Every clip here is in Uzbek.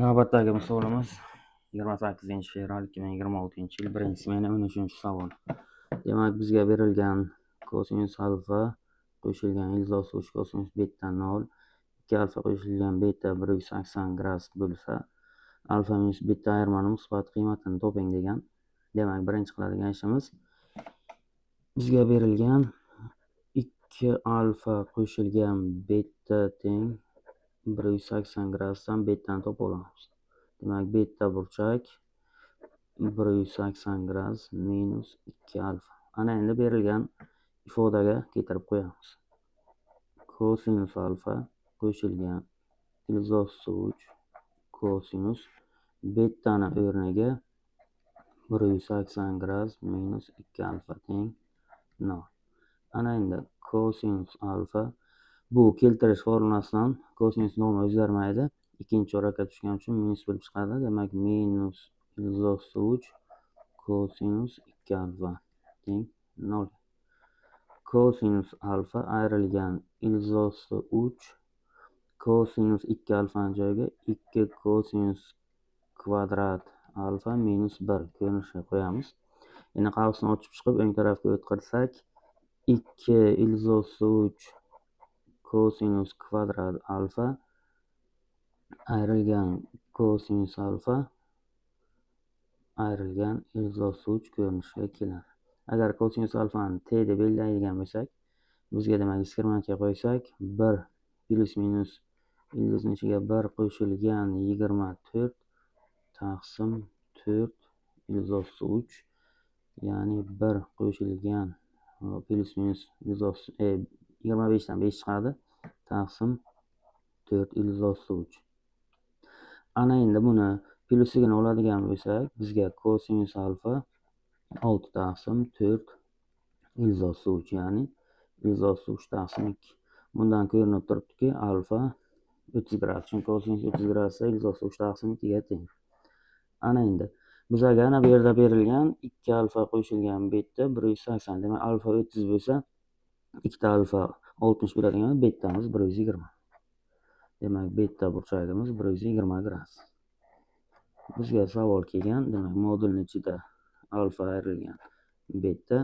Navbatdagi misolimiz 28 fevral 2026 yil, birinchi smena, 13-savol. Demak, bizga berilgan kosinus alfa qo'shilgan ildiz 3 kosinus beta 0, 2 alfa qo'shilgan beta 180 gradus bo'lsa, alfa minus beta ayirmani musbat qiymatini toping degan. Demak, birinchi qiladigan ishimiz bizga berilgan 2 alfa qo'shilgan beta teng 180 gradusdan betani topib olamiz. Demak, beta burchak 180 gradus minus 2 alfa. Ana endi berilgan ifodaga keltirib qo'yamiz. Kosinus alfa qo'shilgan ildiz 3 kosinus betani o'rniga 180 gradus minus 2 alfa teng 0. Ana endi kosinus alfa bu keltirish formulasidan kosinus nomi o'zgarmaydi. Ikkinchi chorakka tushgani uchun minus bo'lib chiqadi. Demak, minus ildiz 3 kosinus 2 alfa teng 0. Kosinus alfa ayrilgan ildiz 3 kosinus 2 alfani joyiga 2 kosinus kvadrat alfa minus 1 ko'rinishga qo'yamiz. Endi qavsni ochib chiqib o'ng tarafga o'tkazsak, 2 ildiz 3 kosinus kvadrat alfa ayrilgan kosinus alfa ayrilgan ildiz 3 ko'rinishga keladi. Agar kosinus alfani t deb belgilaydigan bo'lsak, bizga demak diskriminantga qo'ysak, 1 plyus minus ildizni ichiga 1 qo'shilgan 24 taqsim 4 ildiz 3, ya'ni 1 qo'shilgan plyus minus ildiz 25 dan 5 chiqadi, taqsim 4 ildiz 3. Ana endi buni plyusigini oladigan bo'lsak, bizga kosinus alfa 6 taqsim 4 ildiz 3, ya'ni ildiz 3 taqsim 2. Bundan ko'rinib turibdiki, alfa 30 gradus, chunki kosinus 30 gradusda ildiz 3 taqsim 2 ga teng. Ana endi bizga ana bu yerda berilgan 2 alfa qo'shilgan beta 180. Demak, alfa 30 bo'lsa, 2 ta alfa 60 bo'ladigan, betamiz 120. Demak, beta burchagimiz 120 gradus. Bizga savol kelgan, demak, modulni ichida alfa ayrilgan beta.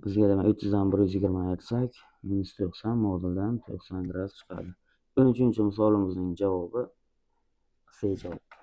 Bizga demak 30 dan 120 ayirsak, minus 90, moduldan 90 gradus chiqadi. 13-misolimizning javobi C javob.